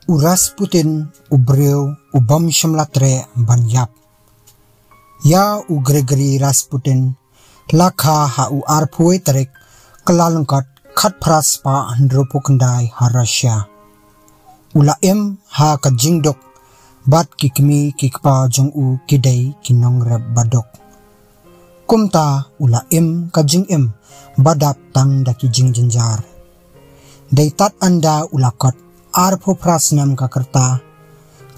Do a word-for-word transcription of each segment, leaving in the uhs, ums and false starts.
U Rasputin, u briew u bym shym la treh ban ïap. Ïa u Grigory Rasputin, la kha ha u arphew tarik Kyllalyngkot, khatphra spah hynriewphew khyndai ha Russia. U la im ha ka jingduk bad ki kmie ki kpa jong u ki dei ki nongrep baduk. Kumta u la im ka jingim ba dap tang da ki jingjynjar. Dei tad ynda u la kot arphew phra snem ka rta,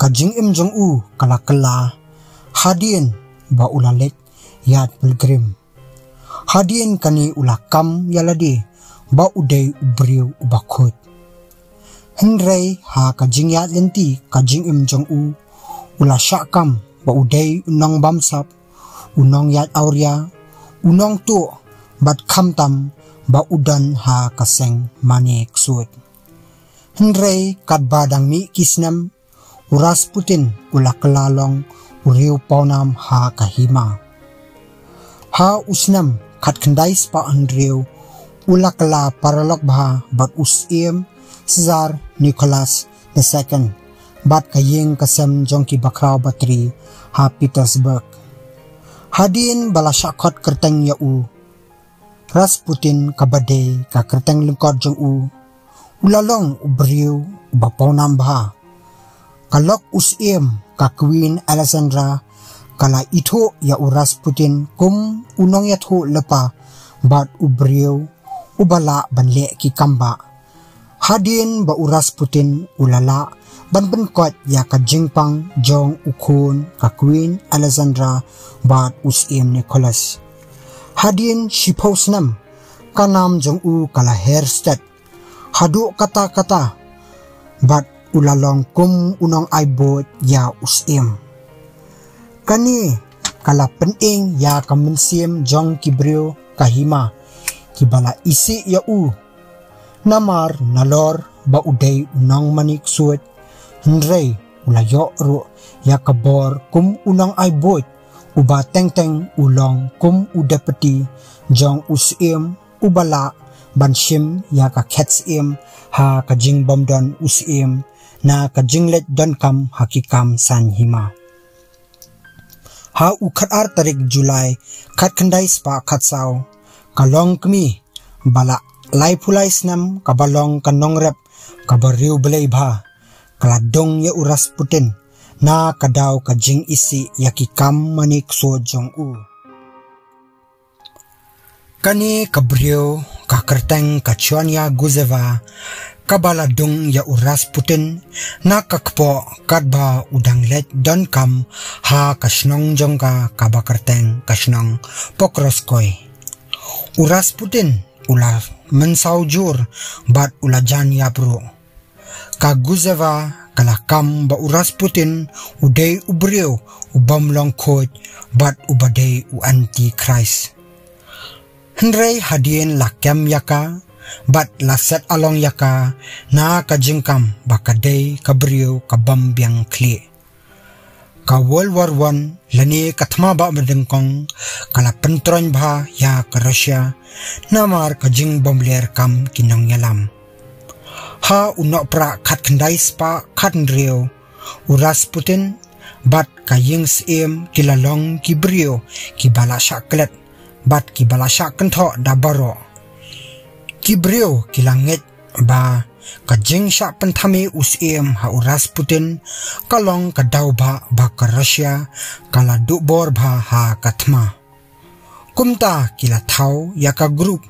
ka jingim jong u ka la kylla hadien ba u la leit ïaid pilgrim. Hadien kane u la kam ïa lade ba u dei u briew uba khuid. Hynrei ha ka jingïaid lynti ka jingim jong u, u la shah kam ba u dei u nongbamsap, u nongïaid awria, u nongtuh, bad khamtam ba u don ha ka seng mane ksuid. Hynrei katba dang mih ki snem, u Rasputin u la kylla long u riew pawnam ha ka hima. Ha u snem khatkhyndai spah hynriew, u la kylla paralok bha bad u Syiem Tsar Nicholas the Second bad ka ïing ka sem jong ki bakhraw batri ha Petersburg. Hadien ba la shah khot kyrteng ïa u Rasputin, kaba dei ka kyrteng lyngkot jong u, u la long u briew uba pawnam bha. Ka lok u Syiem, ka Queen Alexandra ka la ithuh ïa u Rasputin kum u nongïathuhlypa bad u briew uba lah ban leh ki kam bah. Hadien ba u Rasputin u la lah ban pynkoit ïa ka jingpang jong u khun ka Queen Alexandra bad u Syiem Nicholas. Hadien shiphew snem, ka nam jong u ka la her stet haduh katta katta bad u la long kum u nongai buit ïa u Syiem. Kane ka la pynim ïa ka mynsiem jong ki briew ka hima, kiba la isih ïa u. Namar nalor ba u dei u nongmane ksuid, hynrei u la ïoh ruh ïa ka bor kum u nongai buit, uba teng teng u long kum u deputy jong u Syiem, uba lah ban shim ïa ka khet Syiem ha ka jingbymdon u Syiem na ka jingleit donkam ha ki kam saiñ hima. Ha u khatar tarik July khatkhyndai spah khatsaw, ka longkmie ba la laiphew lai snem, kaba long ka nongrep kaba riewblei bha, ka la dung ïa u Rasputin na ka daw ka jingisih ïa ki kam mane ksuid jong u. Kane ka briew, ka kyrteng ka Chania Guzeva, kaba la dung ïa u Rasputin na ka kpoh katba u dang leit donkam ha ka shnong jong ka, kaba kyrteng ka shnong Pokrovskoy. U Rasputin u la mynsaw jur bad u la jan ïap ruh. Ka Guzeva ka la kam ba u Rasputin u dei u briew u bym long khuid bad uba dei u antichrist. Hynrei hadien la kem ïa ka bad la set along ïa ka na ka jingkam ba ka dei ka briew ka bym biang khlieh. Ka World War One lane ka thma bah ba nyngkong ka la pyntroiñ bha ïa ka Russia namar ka jingbymler kam ki nongïalam. Ha u Nohprah khatkhyndai spah khathynriew, u Rasputin bad ka ïing Syiem ki la long ki briew kiba la shah klet bad kiba la shah kynthoh da baroh. Ki briew ki la ngeit ba ka jingshah pynthame u Syiem ha u Rasputin ka long ka daw bha ba ka Russia ka la duh bor bha ha ka thma. Kumta ki la thaw ïa ka group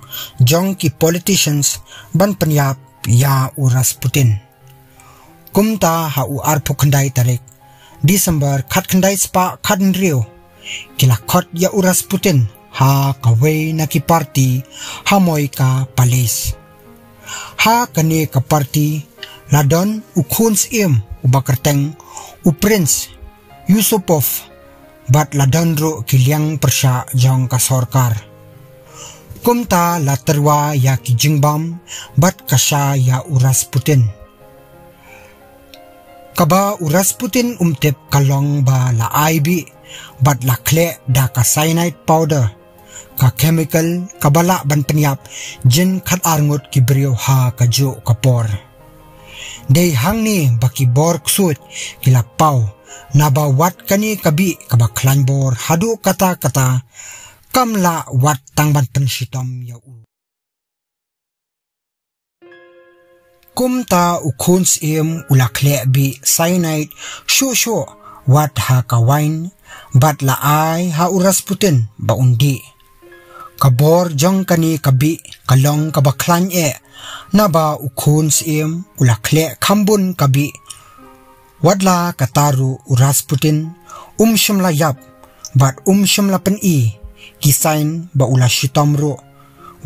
jong ki politicians ban pynïap ïa u Rasputin. Kumta ha u arphew khyndai tarik December khatkhyndai spah khathynriew, ki la khot ïa u Rasputin ha kawei na ki party ha Moika Palace. Ha kane ka party la don u khun Syiem uba kyrteng u Prince Yusupov, bad la don ruh ki liang pyrshah jong ka sorkar. Kumta la tyrwa ïa ki jingbam bad ka sha ïa u Rasputin. Kaba u Rasputin um tip ka long ba la ai bih bad la khleh da ka cyanide powder, ka chemical kaba lah ban pynïap jin khatar ngut ki briew ha kajuh ka por. Dei hangne ba ki bor ksuid ki la paw, naba wat kane ka bih kaba khlaiñ bor haduh katta katta kam lah wat tang ban pynshitom ïa u. Kumta u khun syiem u la khleh bih cyanide shuh shuh wat ha ka wine, bad la ai ha u Rasputin ba un dih. Ka bor jong kane ka bih ka long kaba khlaiñ eh, naba u khun syiem u la khleh kham bun ka bih. Watla katta ruh u Rasputin um shym la ïap, bad um shym la pyni ki sign ba u la shitom ruh,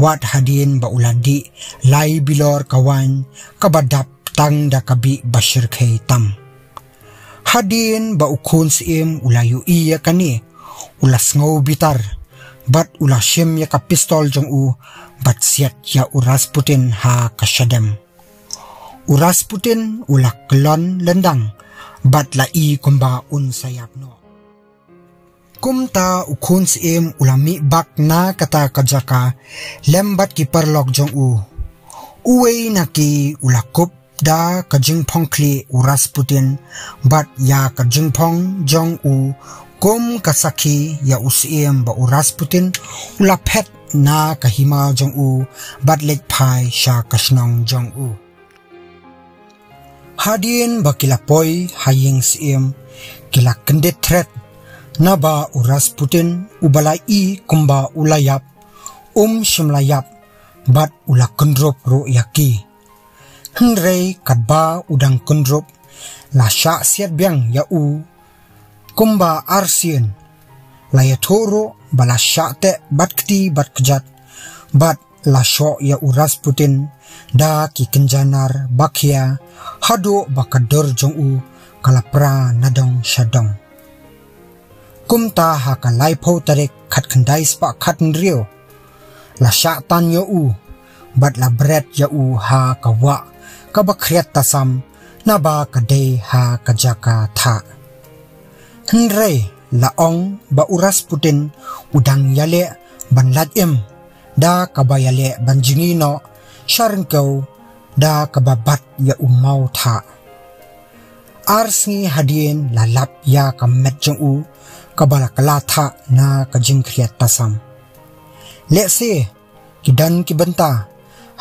wat hadien ba u la dih lai bilor ka wine kaba dap tang da ka bih ba shyrkhei tam. Hadien ba u khun syiem u la ïohi ïa kane, u la sngew bitar, bad u la shim ïa ka pistol jong u, bad siat ïa u Rasputin ha ka shadem. U Rasputin u la kyllon lyndang, bad la i kumba un sa ïap noh. Kumta u khun syiem u la mih bak na kata ka jaka lem bad ki paralok jong u. Uwei na ki u la kup da ka jingphong khlieh u Rasputin, bad ïa ka jingphong jong u kum ka sakhi ïa u syiem ba u Rasputin u la phet na ka hima jong u, bad leit phai sha ka shnong jong u. Hadien ba ki la poi ha ïing syiem, ki la kyndit thret, naba u Rasputin uba la i kumba u la ïap um shym la ïap, bad u la kyndrup ruh ïa ki. Hynrei katba u dang kyndrup, la shah siat biang ïa u kumba arsien. La ïathuh ruh ba la shah teh bad kti bad kjat, bad la shoh ïa u Rasputin da ki kynja nar ba khia, haduh ba ka dur jong u ka la pra na dong sha dong. Kumta ha ka laiphew tarik khatkhyndai spah khathynriew, la shah tan ïa u, bad la bret ïa u ha ka wah kaba khriat tasam, naba ka dei ha ka jaka thah. Hynrei la ong ba u Rasputin u dang ïaleh ban lait im, da kaba ïaleh ban jngi noh sha ryngkew, da kaba bat ïa u maw thah. Ar sngi hadien la lap ïa ka met jong u kaba la kylla thah na ka jingkhriat tasam. Lehse ki don ki bynta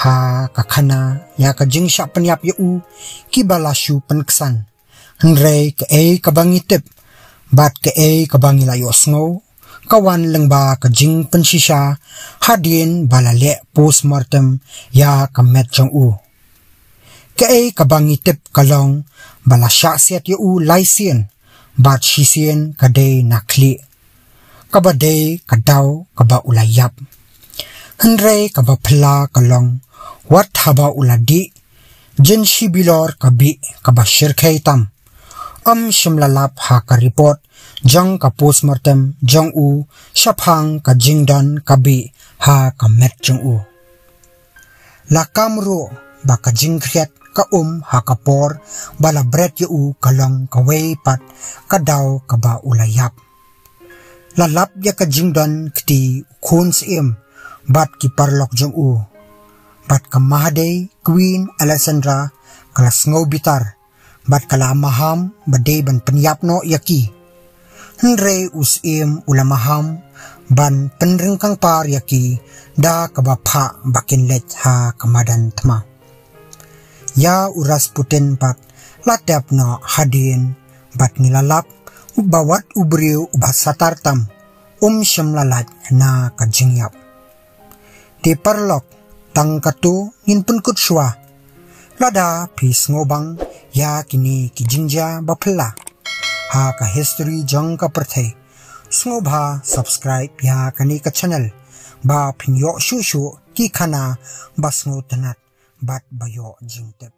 ha ka khana ïa ka jingshah pynïap ïa u kiba la shu pynksan. Hynrei kaei kaba ngi tip, bad kaei kaba ngi la ïohsngew, ka wan lyngba ka jingpynshisha hadien ba la leh postmortem ïa ka met jong u. Kaei kaba ngi tip ka long ba la shah siat ïa u lai sien, bad shisien ka dei na khlieh, kaba dei ka daw kaba u la ïap. Hynrei kaba phylla ka long, wat haba u la dih, jin shi bilor ka bih kaba shyrkhei tam, ym shym la lap ha ka report jong ka postmortem jong u shaphang ka jingdon ka bih ha ka met jong u. La kam ruh ba ka jingkhriat ka um ha ka por ba la bret ïa u ka long kawei pat ka daw kaba u la ïap. La lap ïa ka jingdon kti u khun syiem bad ki paralok jong u. Bad ka Mahadei Queen Alexandra ka la sngew bitar, bad ka la maham ba dei ban pynïap noh ïa ki. Hynrei u syiem u la maham ban pynryngkang par ïa ki da kaba phah ba kin leit ha ka madan thma. Ïa u Rasputin pat la tep noh hadien, bad ngi la lap ba wat u briew uba satar tam um shym la lait na ka jingïap. Te paralok, tang katto ngin pynkut shuwa. Lada phi sngewbang ïa kine ki jingjia ba phylla ha ka history jong ka pyrthei, sngewbha subscribe ïa kane ka channel, ba phin ïoh shuh shuh ki khana ba sngewtynnat bad ba ïoh jingtip.